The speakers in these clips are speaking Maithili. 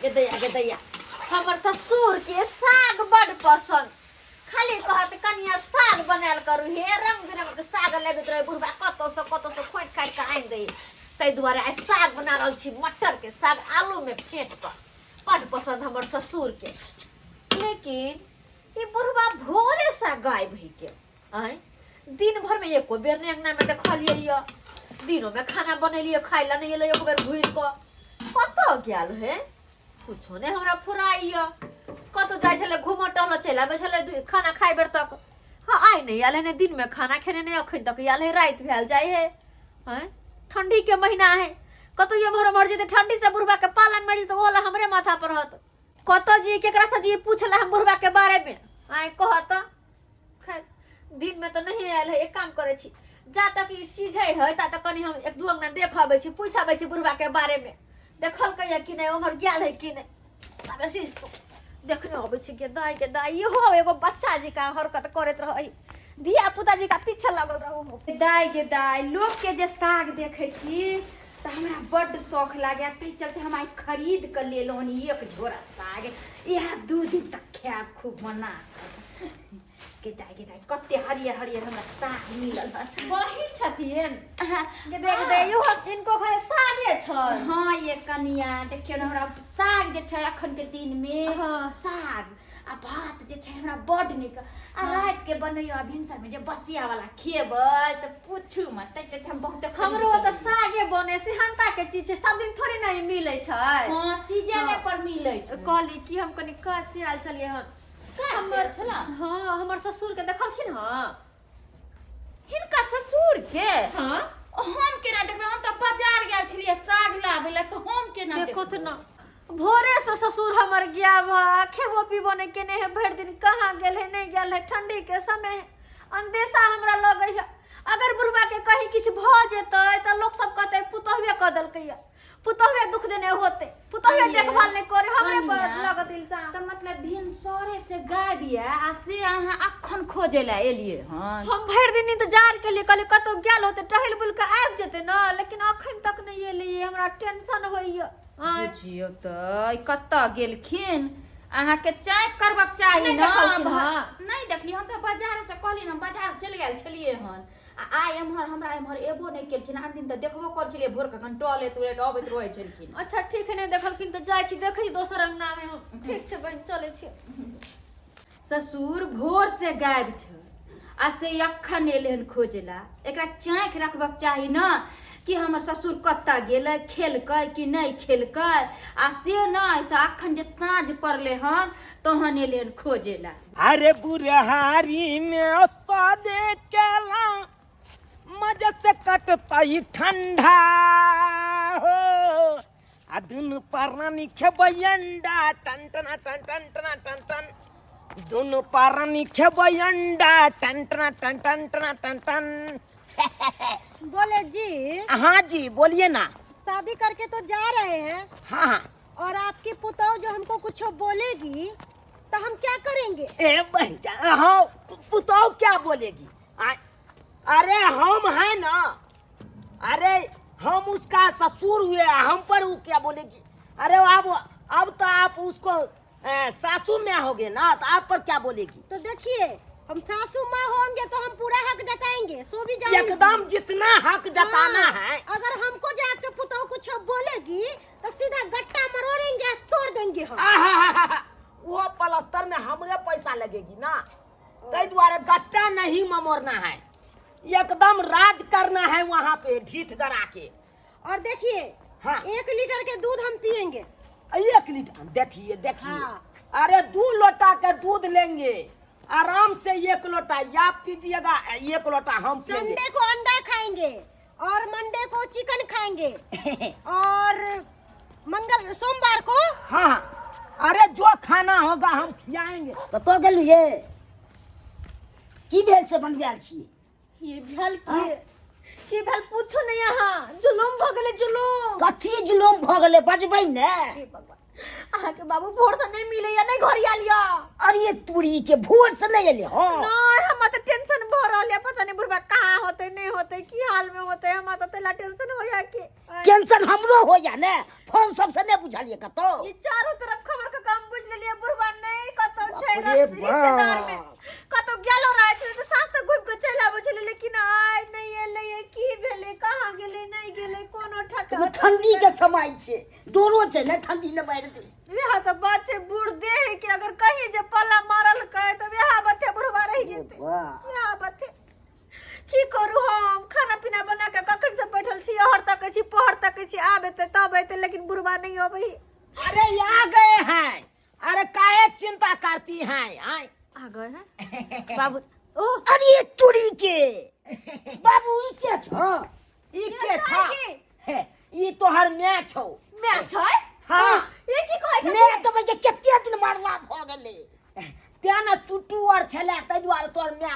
गे दैया गे दैया, हमर ससुर के साग बड पसंद। खाली कहत कनिया साग बनायल करू। हे रंग बिरंग के साग लगैत रहे, बुढ़बा कतौ से कतौ से खोटि खाटि कऽ आनि दै। ताहि दुआरे आइ साग बना रहल छी, मटर के साग आलू में फेंट कऽ। बड पसंद हमर ससुर के। लेकिन ई बुढ़बा भोरे से गायब होइ के आँय, दिन भर में एको बेर नहि अंगना में देखलियै यऽ। दिनो में खाना बनेलियै, खाय ला नहि एलै एको बेर घुरि कऽ। कतऽ गेल हे? कुछो नहि हमरा फुराइ यऽ। कतौ जाइ छलै घूमऽ टहलऽ, चलि आबै छलै खाना खाय बेर तक। हँ, आइ नहि आयल है, नहि दिन में खाना खेने, नहि अखन तक आयल है। राति भेल जाइ है। आँय, ठंडी के महीना है, कतौ एम्हर ओम्हर जेतै, ठंडी से बुढ़बा के पाला मरि जेतै, ओहो ला हमरे माथा पर रहत। कतऽ जी, केकरा से जी पूछला हम बुढ़बा के बारे में? आँय, कहत। खैर, दिन में तऽ नहीं आयल है। एक काम करै छी, जा तक ई सीझै है ता तक कनि हम एक दू अंगना देख अबै छी, पूछ अबै छी बुढ़बा के बारे में, देखलकै है कि नहीं, उम्हर गेल है कि नहीं। अबे सीझ देखने अबै छी। के दाई के दाई, इहो एगो बच्चा जी का हरकत करैत रहै, धिया पुता जी का पीछे लगल रहू। दाइ गे दाइ, लोकके जे साग देखै छी तऽ हमरा बड्ड शौख लागैए। ताहि चलते हम आइ खरीद कऽ लेलहुँ हन एक झोरा साग। इएह 2 दिन तक खायब खूब बना कऽ। गे दाइ गे दाइ, कते हरियर हरियर हमरा साग मिलल हन। बहिन छथिन के देख दे, इहो इनको घरे सागे छल। हँ ये कनिया, देखियौ ने, हमरा साग जे छै अखन के दिनमे साग आ भात जे छै हमरा बड्ड नीक। आ राति के बनैयो आ भिनसर में जे बसिया वाला खेबै तऽ पूछू मत। ताहि चलते हम बहुते खरीद हमरो के ओतऽ लेलियै। सागे बने, सेहनता के चीज छै, सब दिन थोड़े नहीं मिलै छै। हँ, सीजने पर मिलै छै। कहली कि हम कनि काज से आयल छलियै हन। काज से हमर आयल छला? हँ, हमर ससुर के देखलखिन हँ? हिनका ससुर के? हँ। हम केना देखबै? हम तऽ बाजार गेल छलियै साग लाबै लए, तऽ हम केना देखो देखबै? तऽ ना, भोरे से ससुर हमर गया भा, खेबो पीबो नहीं केने है। भरि दिन कहाँ गेल है, नहीं गेल है। ठंडी के समय है, अंदेशा हमरा लगे है। अगर बुढ़बा के कहीं किछु भऽ जेतै तऽ लोक सब कहतै पुतहुए कऽ देलकै, पुतहुए दुख देने होते, पुतहुए देखभाल नहीं करे। हमरे पर कनिया, लगत इल्जाम। तऽ मतलब भिनसरे से गायब यऽ आ से अहाँ अखन खोजै लए एलियै हन? हम भरि दिन इंतजार केलिए, कहलिए कतौ गेल होते, टहल बुल के आबि जेतै ने, लेकिन अखन तक नहीं एलिए। हमरा टेंशन होइए। आँय। बुझियौ तऽ ई कतऽ गेलखिन? अहाँके चाँप करबाक चाही नहि ने। देखलखिन हँ? नहि देखली हम तऽ बाजार से कहली ने, बाजार चलि गेल छलियै हन आ आइ एम्हर हमरा एम्हर एबो नहि केलखिन। आन दिन तऽ देखबो करै छलियै, भोर कखन टहलैत उलैत अबैत रहै छलखिन। अच्छा ठीक है, नहि देखलखिन तऽ जाइ छी, देखै छी दोसर अंगना में हम। ठीक छै बहिन, चलै छी। ससुर भोर से गायब छै आ से अखन एलै हन खोजला। एकरा चाँखि रखबाक चाही ने कि हमर ससुर कतऽ गेलै, खेलकै कि नहि खेलकै। आ से नहि तऽ अखन जे साँझ पड़लै हन तहन एलै हन खोजला। अरे बुढ़हारी में सादे केला मजे से कटतई ठंडा हो, आ दुनू प्राणी खेबै अंडा, टन टन टन टन टन टन टन। दुनू प्राणी खेबै अंडा, टन टन टन टन टन टन टन। बोले जी। हाँ जी, बोलिए ना। शादी करके तो जा रहे हैं हाँ हाँ और आपकी पुतहु जो हमको कुछ बोलेगी तो हम क्या करेंगे? ए बहन, हाँ, पुतहु क्या बोलेगी? अरे हम हैं ना, अरे हम उसका ससुर हुए, हम पर वो क्या बोलेगी? अरे अब तो आप उसको सासू में होगे ना, तो आप पर क्या बोलेगी? तो देखिए, हम सासू माँ होंगे तो हम पूरा हक जताएंगे, सो भी जाएंगे। एकदम, जितना हक जताना है। अगर हमको जो आपके पुतहु कुछ बोलेगी तो सीधा गट्टा मरोड़ेंगे, तोड़ देंगे हम। आहाहाहा, वो प्लास्टर में हमरे पैसा लगेगी ना, ताहि दुआरे गट्टा नहीं ममोड़ना है, एकदम राज करना है वहाँ पे ढीठ गड़ा के। और देखिए, 1 लीटर के दूध हम पियेंगे। 1 लीटर? देखिए देखिए। अरे 2 लोटा के दूध लेंगे आराम से, एक लोटा या पीजिएगा, एक लोटा हम पिएंगे। संडे को अंडा खाएंगे और मंडे को चिकन खाएंगे और मंगल सोमवार को हाँ हाँ, अरे जो खाना होगा हम खिलाएंगे। कतऽ गेलियै? की भेल से बनबायल छियै? की भेल? की की भेल पूछू नहीं, अहाँ जुलुम भऽ गेलै, जुलुम। कथी जुलुम भऽ गेलै? बजबै ने। हे भगवान। अहाँके बाबू भोर से नहीं मिले या नहीं घर आयल या। अरे तुरी के भोर से नहीं एले। हाँ। नहीं, हमरा तो टेंशन भ रहल है, पता नहीं बुढ़बा कहाँ होते नहीं होते, की हाल में होते, हमरा तो तेला टेंशन हो या कि टेंशन हमरो हो या ने, फोन सबसे नहीं बुझलिए कतौ। ये चारों तरफ खबर के काम बुझ लेलिए, बुढ़बा नहीं कतौ छै। बाप रे रिश्तेदार में बाप। कतौ गेलो रहै छलै तऽ साँझ तक घुमि कऽ चलि आबै छलै, लेकिन आइ नहि एलै, की भेलै, कहाँ गेलै, नहि गेलै, कोनो ठका। ठंडी के समय छै, डरो छै ने ठंडी ने मारि दे। वएह तऽ बात छै, बूढ़ देह के अगर कहीं जे पल्ला मारलकै तऽ वएह बथे बुढ़बा रहि जेतै। वएह बथे की करू हम? खाना पीना बना के कखन से बैठल छी, हर तकै छी पहर तकै छी, आब एतै तब एतै, लेकिन बुढ़बा नहि अबै। अरे आ गए हैं, अरे काहे चिंता करती हैं? आए आ गए हैं बाबू। ओ अरे तुरी के बाबू, ई के छ? ई के छ? हे, ई तोहर my छौ। My छै? हाँ। ई की कहै छै? मैं तो भैया कते दिन मारला भ गेलै। तें ने तू टुअर छलै, ताहि दुआरे तोहर my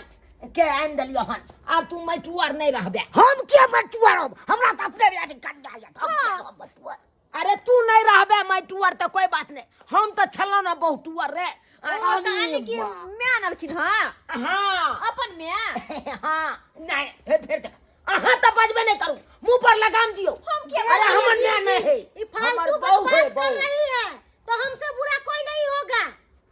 के आनि देलियौ हन। आब तू मटुअर नहि रहबे। हम के मटुअर रहब? हमरा तऽ अपने बेटा के कन्या यऽ, हम के रहब मटुअर? अरे तू नहीं रहबे मटुअर तऽ कोई बात नहीं, हम तऽ छलहुँ ने बहुटुअर रे। ओ तऽ आने कि my आनलखिन? हाँ। हाँ। अपन my? हाँ। नहीं, हे फेर देख, अहाँ तऽ बजबे नहीं करू, मुंह पर लगाम दियौ। हम के? अरे हमर my नहीं है, ये हमर फालतू बहू है, बकवास कर बहू। रही है तो हमसे बुरा कोई नहीं होगा।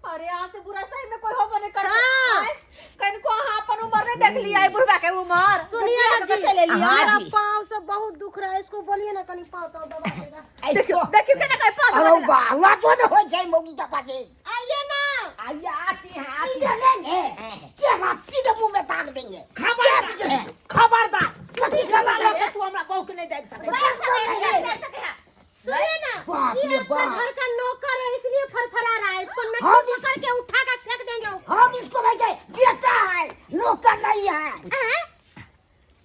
अरे यहाँ से बुरा सही में कोई होबो नहीं करते। हाँ। आय, कनिको अहाँ अपन उम्र नहीं देख लिया, बुढ़बा के उम्र सुनिए ना जी, चले लिया। हाँ मेरा जी। पाँव से बहुत दुख रहा है, इसको बोलिए ना कहीं पाँव ताव दबा देगा। इसको देखियो केना कहे पाँव अरे दबा देला। बा लाजो ने होइ छै मौगी के बाजे। आइए ना। आइए, आती है, आती सीधे है। लेंगे चेहरा, सीधे मुंह में दाग देंगे। खबरदार, है। खबरदार, कथी खबरदार, खबर? तू हमरा बहू के नहीं देख सकै। देख सके है। सुनिए ना, बाप ये रे आपका बाप। घर का नौकर है इसलिए फरफरा रहा है, इसको नट्टी हम इस- पकड़ के उठा कर फेंक देंगे ऊपर। हम इसको भाई के बेटा है, नौकर नहीं है। हैं?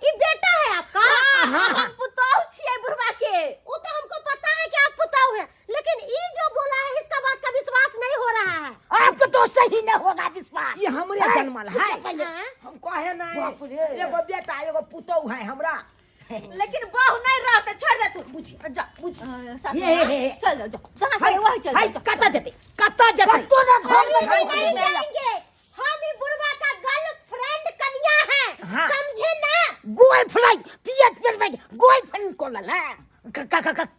ये बेटा है आपका? हाँ, हम पुतोहु छियै बुढ़बा के। वो तो हमको पता है कि आप पुताऊ हैं, लेकिन ये जो बोला है इसका बात का विश्वास नहीं हो रहा है। आपको तो सही नहीं होगा विश्वास। ये हमरे हैं? जन्मल है। पूछो पहले। हाँ? हम कहे नहीं, बाप रे। एगो बेटा एगो पुतोहु है हमरा, लेकिन बहू नहीं रहते, छोड़ दे तू। बुझी जा, बुझ। सासू हे, हे, हे। चल जाओ, जाओ जहाँ से वही चल हाय, जाओ। कतऽ जेतै, कतऽ जेतै? कत्तो ना घर में हम नहीं जाएंगे, हम ही बुढ़वा का गर्लफ्रेंड कन्या है। हाँ। समझे ना? गोल फ्लाई पियत पियत बैठ गोल फ्रेंड को लला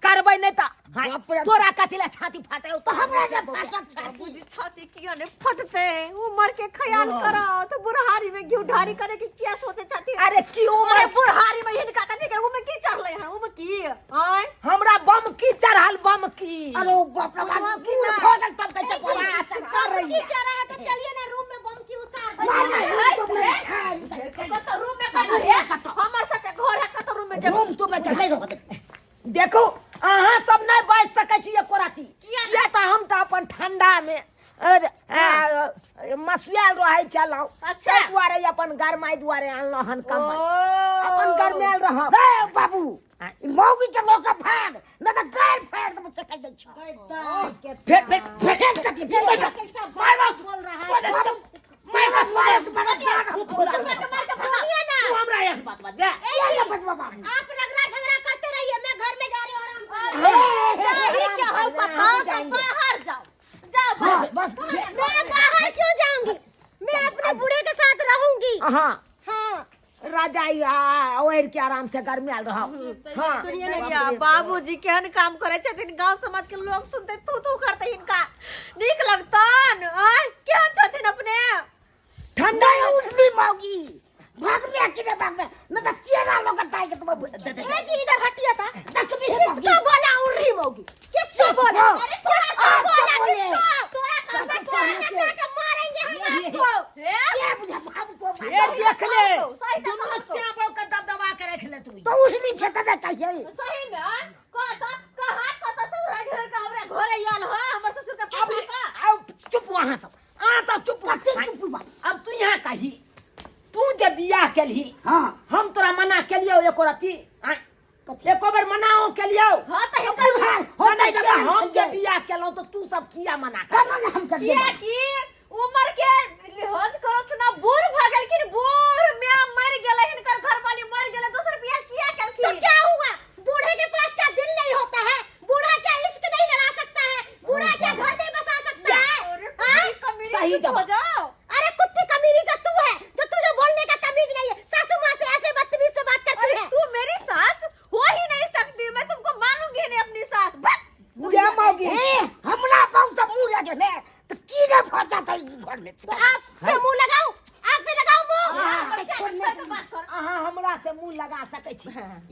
करबै नहि तऽ हाय, बाप रे। तोरा कथी लए छाती फाटै? तो हमरा जे फाटक छाती। बाबूजी, छाती किया ने फटते? उम्र के ख्याल करो तो बुढ़ारी में घी ढारी करे के किया सोचे छाती? अरे की उम्र? अरे बुढ़ारी में हिनका कथी के उम्र की चढ़ले हैं, उम्र की आय? हमरा बम की चढ़ल, बम की। अरे बाप रे बाप, बूढ़ भऽ गेल तब तऽ चपला चढ़ा रही की चढ़ा है तो चलिए ना रूम में बम की उतार दो। नहीं नहीं, रूम में नहीं। कत रूम में कत रे? हमर सबके घर है, कत रूम में जब रूम तो में तऽ नहीं रह दे। देखू, अहाँ सब नहि बाजि सकै छी एको रति। किया? किया तऽ हम तऽ अपन ठंडा में मसुआल रहै छलहुँ। अच्छा। ताहि दुआरे अपन गरमाइ दुआरे आनलहुँ हन कम्बल, अपन गरमायल रहब। हे बाबू, ई मौगी के लऽ कऽ भाग, नहि तऽ गारि फाड़ि देबौ से कहि दै छौ। फेर फेर फेर फेर कथी? फेर कथी? मार मार, बोल रहा है। सोझे चुप। मार मार, सोझे मार, तू पूरा बुढ़बा के मार के भगा। सुनिए ना, तू हमरा एहन बात बाजबे? किया नहि बजबा बाबू? आप रगड़ा झगड़ा करते रहिए, मैं घर में जा रही हूँ आराम करने। जाही के हो पप्पा, बाहर जाओ, जाओ हाँ, बाहर। बस मैं बाहर क्यों जाऊंगी? मैं अपने बूढ़े के साथ रहूंगी। हाँ। हाँ। रजाई ओढ़ के आराम से गरमायल रहब। हाँ। सुनिए ना। या बाबूजी केहन काम करे छथिन, गांव समाज के लोग सुनते थू थू करते, हिनका नीक लगतन? आय, केहन छथिन अपने? ठंडा नहीं उठली मौगी, भाग में कि नहीं भाग में, नहीं तो चेहरा लोग दाई के तुम दे दे। ए जी, इधर हटिए था। देख भी है मौगी। किसको बोला उर्री मौगी? किसको किसको? बोला? अरे तोरा को आपको बोला? बोले। किसको? तोरा को तोरा तोरा के। जाके मारेंगे हम आपको। क्या बुझा हमको ए मार? देख ले, सही तऽ दुनू कहतो। श्यामो के दबदबा के रख ले तू। तो उठली छै तऽ नहि कहियै। सही में आय, कहता कहा कत ससुर घर के हमरा घरे आयल हो हमर ससुर के अब फंसा का। अब चुप, अहाँ सब, अहाँ सब चुप। कथी चुप बा? अब तू यहाँ कही, तू जे बियाह केलही, हाँ। हम तोरा मना केलियौ एको रति? आँय, एको बेर मनाओ केलियौ? हां त हिनकर बुढ़ार, हम नहि तऽ जे जवान हम जे छलियै। बियाह केलहुँ तऽ तू सब किया मना कर? केना ने हम करियै? किया कि उम्र के लिहाज करत ना बूढ़ भ गेलखिन, बूढ़ में मर गेलै, हिनकर घरवाली मर गेलै, दोसर बियाह किया तो केलखिन? क्या हुआ? बूढ़े के पास क्या दिल नहीं होता है? बूढ़ा क्या इश्क नहीं लड़ा सकता है? बूढ़ा सही चुप हो जवाब। जाओ। अरे कुत्ती कमीनी तो तू है, जो तुझे बोलने का तमीज नहीं है। सासू माँ से ऐसे बदतमीज से बात करती अरे है। तू मेरी सास हो ही नहीं सकती, मैं तुमको मानूंगी नहीं अपनी सास। भाग। गे मौगी। ए, हमरा बाबू से मुंह लगे ले तो की रे भ जाता घर में। तो आपसे मुंह लगाऊं? आपसे लगाऊं मुंह? ऊपर से आके छोड़ के बात कर। अहाँ हमरा से मुंह लगा सकै छी,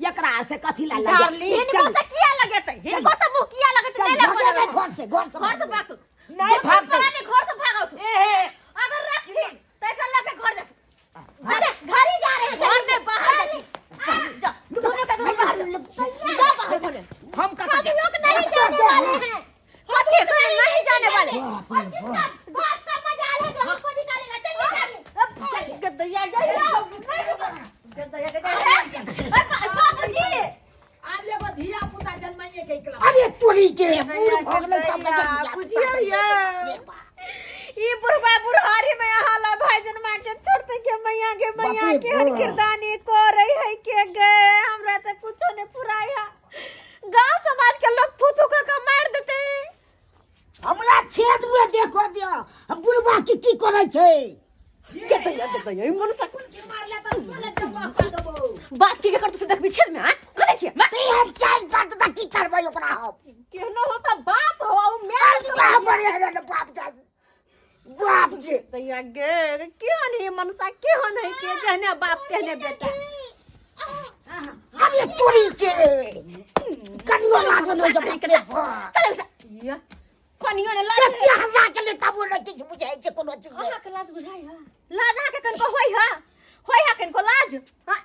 एकरा से कथी ला लगा? डार्लिंग, हिनको से किया लगेतै? हिनको से मुंह किया लगेतै? नहीं चल लगबे। भागे घर से, घर से घर से भाग। नहीं भागतै। घर से भागौ तू। ए अगर रखथिन त एकरा लके घर जात। अच्छा घर ही जा रहे हैं। घर में बाहर जाती। जा दोनों का दोनों बाहर जा। जा बाहर बोले। हम कतऽ हम लोग नहीं जाने वाले हैं। कथी घर नहीं जाने वाले? और किसका बाप का मजाल है जो हमको निकालेगा? चलिए डार्लिंग। गदैया गैया नहीं रुको। गदैया गदैया। ए बाबूजी। आब एगो धिया पुता जन्माइए के एकला। अरे तोरी के बूढ़ भऽ गेलै तब गदैया, बुझियौ ये ई बुढ़बा बुढ़ारी में यहाँ ला भाई जनमा के छोड़ते के मैया के मैया बाप रे के हन बाप। किरदानी करे है के गए, हमरा त कुछो ने पुराई है। गांव समाज के लोग थू थू के मार देते। हमरा छेद में देखो दियो, हम बुढ़बा की की करै छै। गदैया गदैया ई मन सकल के मारले त सोले जवाब कर देबो। बाप के कर तू देखबी छेद में? हां कथि छियै? ते हम चारि काट द की करबै ओकरा हम? केहनो हो त बाप हो आ मैं अल्लाह बड़े है ने बाप जा बाप जे। दैया गे केहन है मनसा, केहन है के जहने बाप तेहने बेटा। अरे तोरी के कनियो लागल हो जब बाप रे बाप। चल से या कनियो ने लाज। कते हल्ला के ले तबो नै किछु बुझाइ छै कोनो चीज। अहाँ के लाज बुझाइ है? लाज अहाँ के कनिको होय है? होय है कनिको लाज? हाँ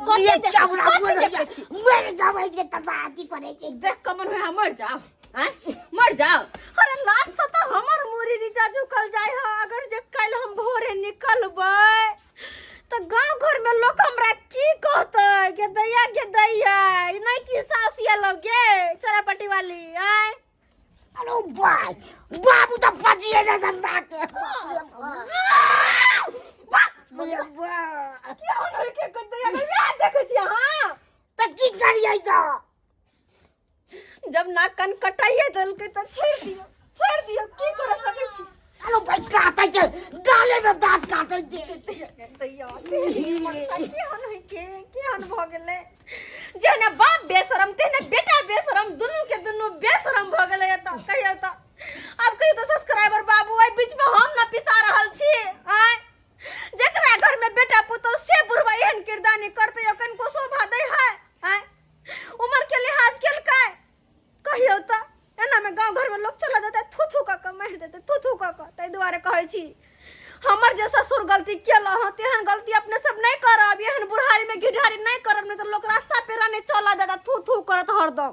कथी चावला बोल मर जाबै के तबाती करै छै। देख कमन होय, मर जाओ, आँय मर जाओ। अरे लाज से तो हमर मुरी नीचा झुकल जाय है। अगर जे काल्हि हम भोरे निकलबै तो गांव घर में लोग हमरा की कहतै? गे दैया गे दैया, ई नहीं की सासिया लोग गे चोरापट्टी वाली। आँय अरे भाई बाबू तऽ बजिए ने धंधा के। बाप रे बाप। केहन होय के दैया गे, वएह देखै छी अहाँ। तऽ की करियै तऽ? जब नाक कान कटाइए देलकै तऽ छोड़ि दियौ, छोड़ि दियौ, की कर सकै छी? अरे भाई काटै छै गाले में दांत काटै छै। दैया केहन होय के केहन भऽ गेलै? जेहने बाप बेशरम तेहने बेटा बेशरम, दुनू के दुनू बेशरम भऽ गेलै। एतऽ कहियौ तऽ आब कहियौ तऽ सब्सक्राइबर बाबू, एहि बीच में हम न पिसा रहल छी। आँय जेकरा घर में बेटा पुतोह से बुढ़बा एहन किरदानी करतै, कनिको शोभा दै है? आँय उमर के लिहाज केलकै? कहियौ तऽ एना में गाँव घर में लोग चला जेतै, थू थू कऽ कऽ मारि देतै, थू थू कऽ कऽ। ताहि दुआरे कहै छी, हमर जे ससुर गलती केलहुँ हँ तेहन गलती अपने सब नहि करब। एहन बुढ़ारी में घिढारी नहि करब, नहि तऽ लोक रास्ता पेरा नहि चलऽ देता, थू थू करत हरदम।